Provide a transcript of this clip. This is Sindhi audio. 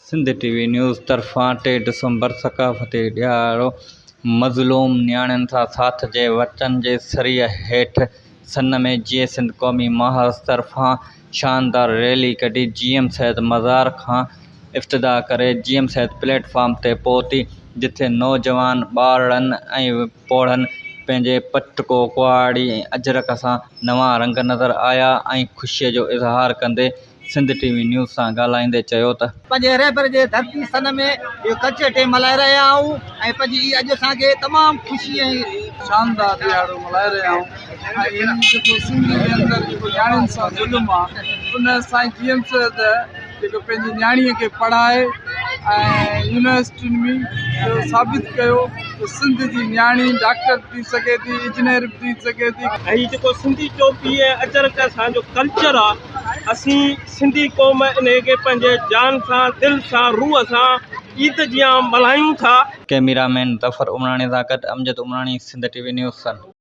سنڌ ٽي وي نيوز طرفان ٽي ڊسمبر ثقافتي ڏهاڙو مظلوم نياڻين سان ساٿ جي وچن جي سري هيٺ سن ۾ جيئي سنڌ قومي محاذ طرفان شاندار ريلي ڪڍي جي ايم سيد مزار کان افتتاح ڪري جي ايم سيد پليٽ فارم تي پهتي جتي نوجوان ٻارڙن ۽ پوڙهن پنهنجي پٽڪو، ڪهاڙي ۽ اجرڪ سان نوان رنگ نظر آيا ۽ خوشي جو اظهار ڪندي سنڌ ٽي وي نيوز سان ڳالهائيندي چيو ته. پنهنجي رهبر جي ڌرتي سن ۾ اهو ڪلچر ڊي ملهائي رهيا آهيون ۽ پنهنجي هي اڄ اسان کي تمام خوشي ۽. شاندار ڏهاڙو ملهائي رهيا آهيون ۽ هي جيڪو سنڌ جي اندر جيڪو نياڻين سان ظلم آهي ان سائين جي ايم سيد جيڪو پنهنجي نياڻي کي پڙهائي ۽ يونيورسٽين ۾ اهو ثابت ڪيو ته سنڌ جي نياڻي ڊاڪٽر به ٿي سگهي ٿي انجنيئر به ٿي سگهي ٿي. ۽ هي جيڪو سنڌي ٽوپي ۽ اجرڪ اسان جو ڪلچر آ اسين سنڌي قوم انهي کي پنهنجي جان سان دل سان روح سان عيد جيان ملهايون ٿا. ڪئميرا مين ظفر عمراڻي سان گڏ Amjad Umrani, Sindh T V news Sindh.